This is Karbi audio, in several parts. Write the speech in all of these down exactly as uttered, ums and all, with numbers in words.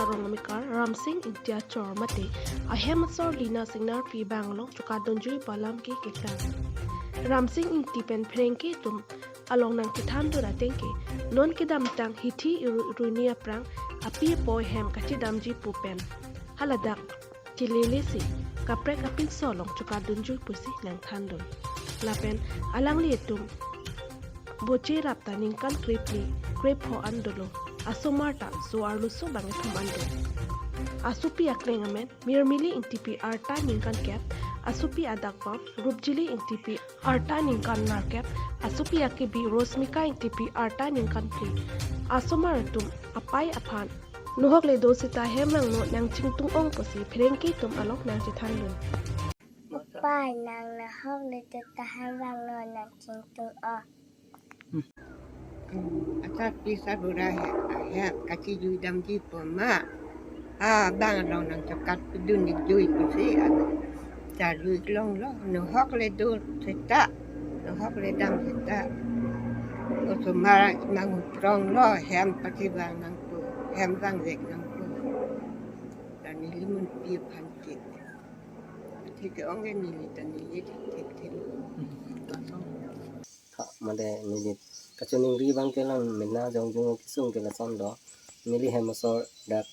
arong amekar Ramsing Ingti achor mate ahem asor Lina Singnarpi bang along chokatdunjui pu alam ke ketang. Ramsing Ingti pen pherangke atum along nangchethandun ateng ke non kedamtang hithi iru-, iruini aphrang api apo ahem kachedamji pu pen haladak chelele si kaprek apinso along chokatdunjui pusi nangthandun. Lapen alanglitum bocherap ta ningkan krephli krepho an dolo. Asomar ta so arloso bangkethom an do. Asopi akleng amen Mirmili Ingtipi arta ningkan kep, asopi adakpam Rupjili Ingtipi arta ningkan nerkep, asopi akebi Rosmika Ingtipi arta ningkan phli. Asomar atum apei aphan nohok le do seta hem vangnon nangchingtung ong pusi pherangke atum along nangchethandun. Apei, nang nohok le do ta hem vangnon nangchingtung ong. Asar pisa bura he, ahem kachejuidamji pu ma. Ah, bang along nangchokatdunjui pusi, ah, charjui longlo, nohok le do seta, nohok le dam seta. Osomar manghupronglo, hem pachevang nangpo, hem vangvek nangpo. Tani limun pi aphan ke. Athe ke-ong ke neli ta neli thekthelo. Tha, mane neli kachiningri abang ke lang mena jongjung kesung ke lason do. Neli hem asor dak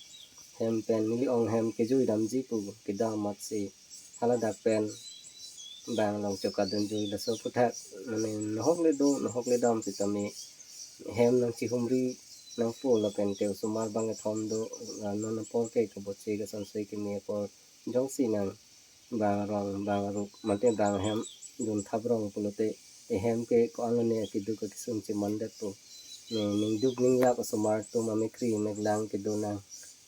hem pen neli ong hem kejuidamji pu kedam amatsi haladak pen bang along chokatdunjui laso aphuthak mane nohok le do, nohok le dam sitame hem nangchihumri nangpo lapen te osomar bangkethom do, la non apor ke kaboche kasonsoi keme apor jongsi nang bang arong bang aruk mate bang ahem dunthap rong pulote ehem ke ko-an lone akeduk akesung chemandetpo. Ne ningduk ninglak osomar atum amekri meklang kedo nang.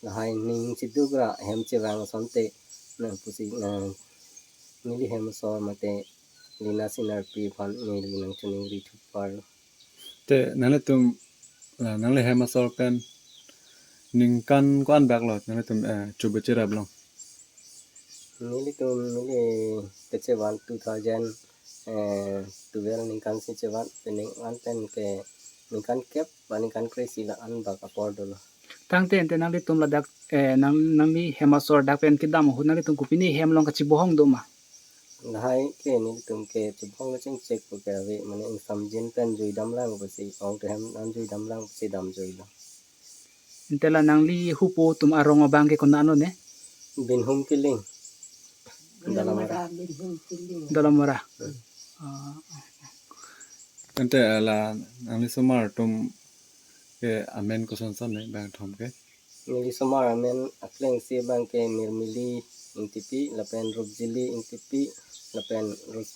Lahai ning cheduk ra hem chevang asonte nang pusi nang neli hem asor mate Lina Singnarpi aphan neli nangchiningri thupar. Te nanglitum, la, nangli hem asor pen ningkan ko-an bak lo nanglitum, eh, chobocherap long? Nelitum neli kechevan two thousand, eh, twelve ningkan si chevan, pening an pen ke ningkan kep, ba ningkan kre si la-an bak apor dolo. Tangte ante nanglitum ladak, eh, nang, nangli hem asor dak pen kedam ahut nanglitum kopine hem along kachebohong do ma? Lahai ke nelitum ke chebohong kachingchek pu ke ave, mane ingsamjin pen juidam lang pusi, ong te hem an juidam lang pusi damjuilo. Ante la nangli hupo atum arong abang ke konat lo ne? Binhum Killing. Dalamara. Dalamara. Hmm. Ah. Ante la nangli somar atum ke amen kosonson ne bangkethom ke? Neli somar amen akleng si abang ke Mirmili Ingtipi, lapen Rupjili Ingtipi, lapen Rus